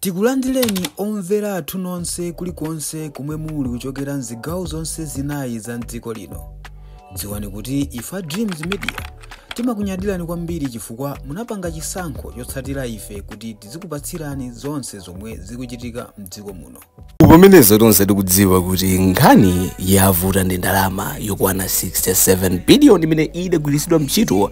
Tikulandireni omvera athu nonse kulikonse kumwe muli kuchokera mzigawo zonse zinayi za mdziko lino. Dziwani kuti ifa Dreams Media timakunyadirani kwambiri chifukwa munapanga chisankho chotsatira ife kuti tizikupatsirani zonse zomwe zikuchitika mdziko muno. Pamenezo tonse tikudziwa kuti nkhani yavuta ndi ndalama yokwana 67 billion imene idagwiritsidwa ntchito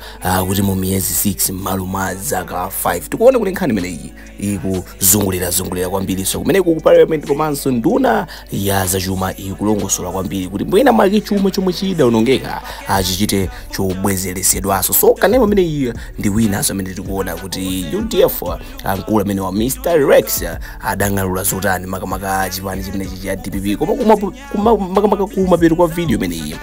kuti mu miyezi 6 m'malo mwa zaka 5. Tikuona kuti nkhani imeneyi ikuzungulirazungulira kwambiri, so kumeneku ku parliament komanso nduna ya zachuma ikulongosola kwambiri kuti mwina mwake chuma chomwe chidawonongeka chichite chobwezeresedwanso. So kanema imeneyi ndi winanso amene tikuona kuti UDF, mkulu amene wa Mr Rex adang'alula zotani makamaka chipani chimenechi cha DPP. Koma makamaka kumapeto kwa video imeneyi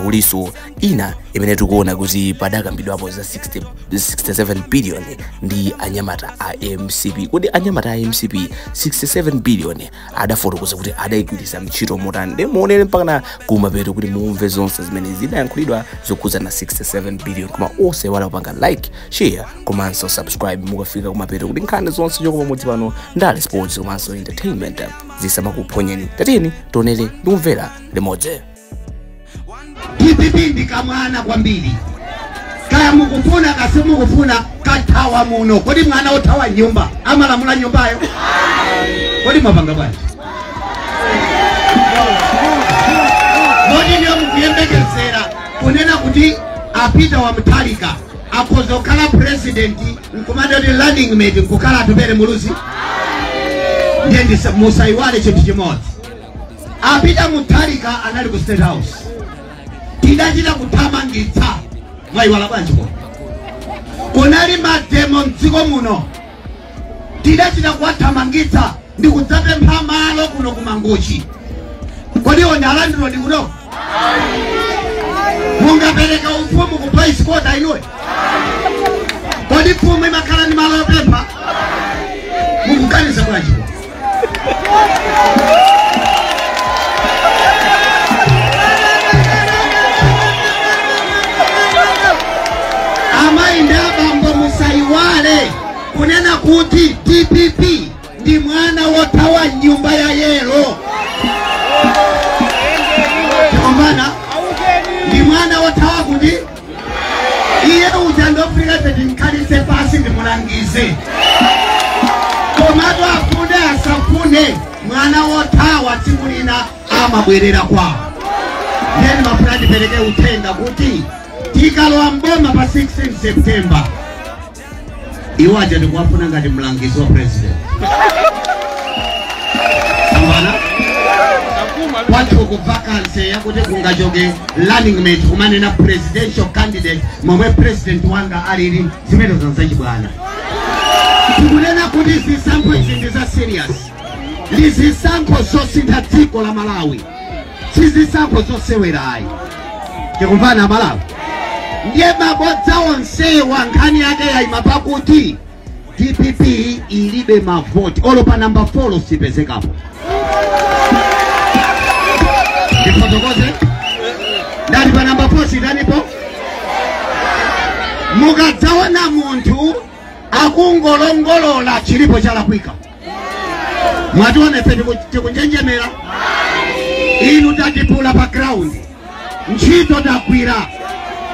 kuliso ina imene tikuona kuti padakambidwapo za 67 billion ndi anyamata a MCP. Kodi anyamata a MCP 67 billion adafotokoza kuti adayigwiritsa ntchito motani? Ndi muonere mpakana kumapeto kuti mumve zonse zimene zidayankhulidwa zokhudzana 67 billion. Koma osaiwala kupanga like, share komanso subscribe mukafika kumapeto kuti nkhani zonse choko pamodzi pano, ndale, sports komanso entertainment, zisamakuphonyeni. Tatiyeni tionere ndikumvera limodzi. DPP ndikamwana kwambiri, kaya mukufuna kasi mukufuna, kathawa muno. Kodi mwana othawa nyumba amalamula nyumbayo? Kodi mwapanga bwanji? Kodi ndiyo mukuyembekezera kunena kuti apita wa Mutharika akhoza kukhala president nkumati kuti running mate nkukhala Atupele Muluzi? Ndiye musayiwale chinthu chimodzi, apita Mutharika anali ku State House, tidachita kuthamangitsa. Mwayiwala bwanji? Ko kunali mademo mdziko muno, tidachita kuwathamangitsa ndi kudzapempha malo kuno kumangochi. Kodi ndi alandilodi kuno? Mungapereka ufumu ku boys quarter inuwe? Kodi mfumu imakhala ndi malo yopempha? Mukuganiza bwanji? Amayi ndi abambo, musayiwale kunena kuti DPP ndi mwana wothawa nyumba ya yellow. Tikumvana? Ndi mwana wothawa kuti iye uja ndofika timkhalitse pasi ndimulangize, komatu afune asafune, mwana wothawa tsiku lina amabwerera kwawo. Ndiye ndimafuna ndipereke uthenga kuti tikalowa mboma pa 16 September, iwo aja ndikuwafuna ngati mlangizi wa president. Sambana kwathu ku vacancy yakuti kungachoke running mate kumanena presidential candidate momwe president wanga alili, zimene zanzachibwana. Tikunena kuti zisankho izi ndi za serious, ndi zisankho zosintha dziko la Malawi, si zisankho zosewerayi. Tikumvana, Malawi? Ndiye mabodza onsewa nkhani yake yayima pakuti DPP ilibe mavoti, olo pa namba 4 sipezekapo. Ndifotokoze, ndati pa namba 4 sitanipo. Mukadzaona munthu akungolongolola, chilipo chalakwika. Mwationa ife tikunjenjemera? Inu tatipula pa ground, ntchito tagwira.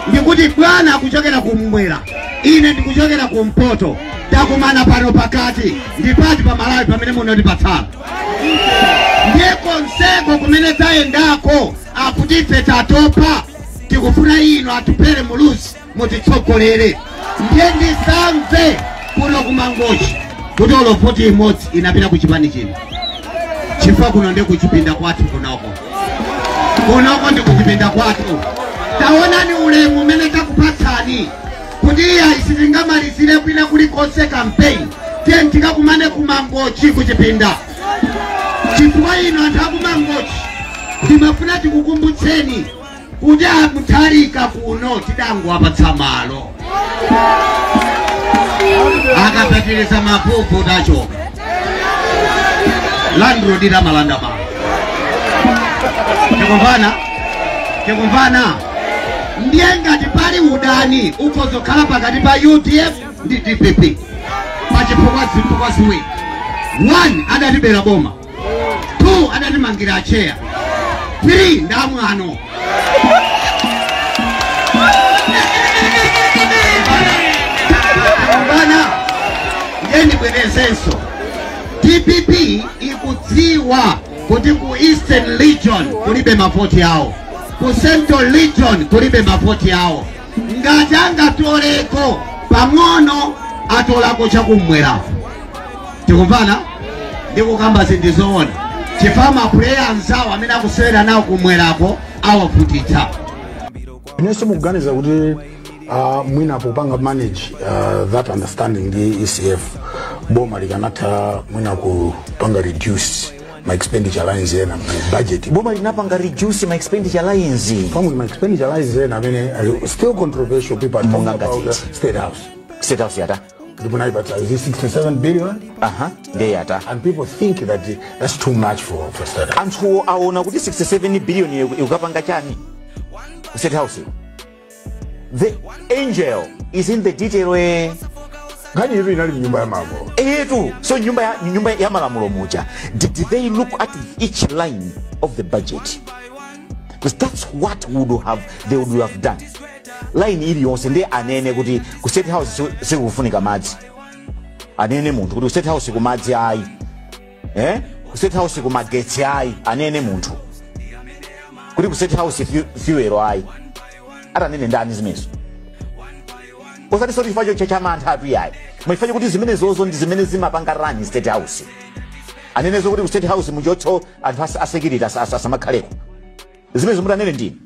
Ndikuti bwana akuchokera kumwera, ine ndikuchokera kumpoto, takumana pano pakati. Ndipati pa Malawi pamene munotipatsala? Ndiye konseko kumene tayendako akuti ife tatopa, tikufuna inu Atupele Muluzi mutitsogolere. Ndiye ndisamve kuno kumangochi kuti olo voti imodzi inapita ku chipani chino, chifukwa kuno ndi kuchipinda kwathu. Kunoko, kunoko ndi kuchipinda kwathu. Taonani ulemu umene takupatsani kuti iya sitingamalizire kwina kulikonse campaign, tiye tikakumane kumangochi kuchipinda, chifukwa ino anthu akumangochi ndimafuna tikukumbutseni kuti amutharika kuno tidangowapatsa malo, akapitiriza mapupu tachoka, landlord idamalanda malo. Tikumvana? Tikumvana? Ndiye ngati pali udani ukozokhala pakati pa UDF ndi DPP pachifukwa zifukwa ziwiri. 1, adatibera boma. 2, adatimangira acheya. 3, ndamwano. Bana, yeni bwerezenso DPP ikudziwa kuti ku Eastern Region kulibe mavoti yawo, ku Central Region kulibe mavoti yawo. Ngati angatoleko pang'ono, atolako chakumwera. Tikumvana? Ndikukamba zinthu zoona, chifukwa mapuleya anzawo amene akusewera nawo kumwerako awavutitsa. Inenso mukuganiza kuti mwina popanga manage that understanding ndi ECF, boma likanatha mwina kupanga reduce ma expenditure lines ena mu budget? Boma linapanga reduce ma expenditure lines. Pamwe ma expenditure lines ena amene are still controversial, people are talking Monga about ngati? State House. State House yata? Ndipo naipatsa is it 67 billion? Aha, ndiye yata? And people think that that's too much for State House. Anthu aona kuti 67 billion ikukapanga chani ku State House? The angel is in the detail, eh. Nkhani itu inali mnyumba ya malamulo. Etu, so nyumba ya malamulo muja, did they look at each line of the budget? Because that's what would have they would have done. Line iliyonse, ndiye anene kuti ku State House sikufunika madzi. Anene munthu kuti ku State House kumadzi ayi, eh, ku State House kumagetsi ayi. Anene munthu kuti ku State House fuel ayi. Atanene ndani zimenezo? Osati soti chifukwa cha mantha atu yayi, machifukwa kuti zimenezozo ndi zimene zimapanga run State House. Anenezo kuti ku State House muchotso anthu a security asamakhaleko. Zimenezo mutanene ndini?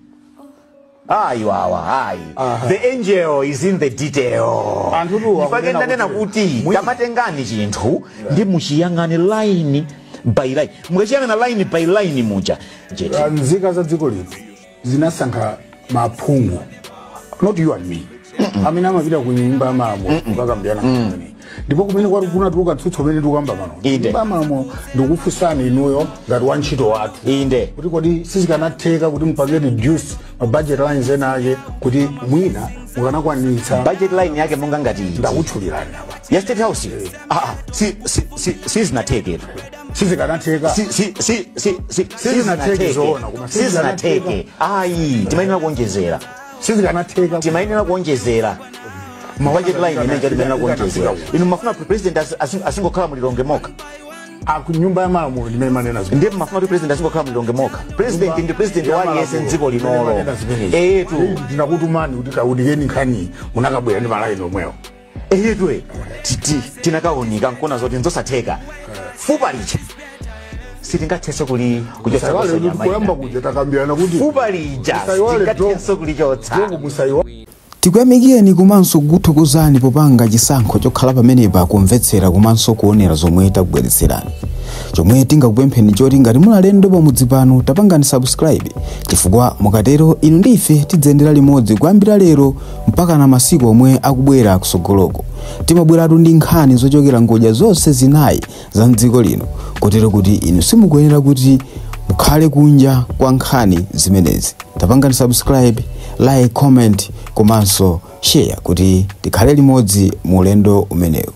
Ayi, wawa, ayi. The angel is in the detail. Anthu tu Chifukwa akunena ndanena kuti kuti tamatengani chinthu ndi muchiyang'ane line by line. Mukachiyang'ana line by line muja chete. Nzika za dziko lino zinasankha maphungu, not you and me, amene amapita ku nyumba ya malamulo kukakambirana nkhani, ndipo kumene kwati kunatuluka mtsutso umene tikukamba pano. Nyumba ya malamulo, ndikufunsani inuyo ngati wantchito wathu kuti kodi sizikanatheka kuti mupange reduce ma budget lines ena ake kuti mwina mukanakwanitsa? Budget line yake monga ngati iti? Ndakutchulirani apa. Ya State House? Ah, ah, si si si sizinatheketu. Sizikanatheka? Si si si si si. Sizinatheke zoona, koma sizinatheke ayi, timayenera kuonjezera. Sizikanatheka? Timayenera kuonjezera budget line imene timayenera kuonjezera. Inu mafuna president asingokhala mulilonge mokha? Aku nyumba ya malamulo ndimene manena zimene. Ndiye mafuna kuti president asingokhala mulilonge mokha? President ndi president wa aliyense mdziko linolo, etu. Ndinakutumani kuti kaunikeni nkhani, munakabwera ndi malaini omwewo. Etu, tinakaunika nkona zoti nzosatheka. Fupa lija sitingathenso kuli kuchotsa. Musaiwale kuti kuyamba kuja takambirana kuti Fupa lija Musaiwale. sitingathenso kulichotsa. Jongo, musaiwale. Tikuyamikeni komanso kukuthokozani popanga chisankho chokhala pamenepa kumvetsera komanso kuonera zomwe takubweretserani. Chomwe tingakupempheni choti ngati muli alendo pamudzi pano, tapangani subscribe, chifukwa mukatero inu ndi ife tidzayendera limodzi kuyambira lero mpaka na masiku omwe akubwera kusogoloko. Timabweratu ndi nkhani zochokera ngodya zonse zinayi za mdziko lino, kotero kuti inu simukuyenera kuti mukhale kunja kwa nkhani zimenezi. Tapangani subscribe, like, comment komanso share kuti tikhale limodzi mu ulendo umenewu.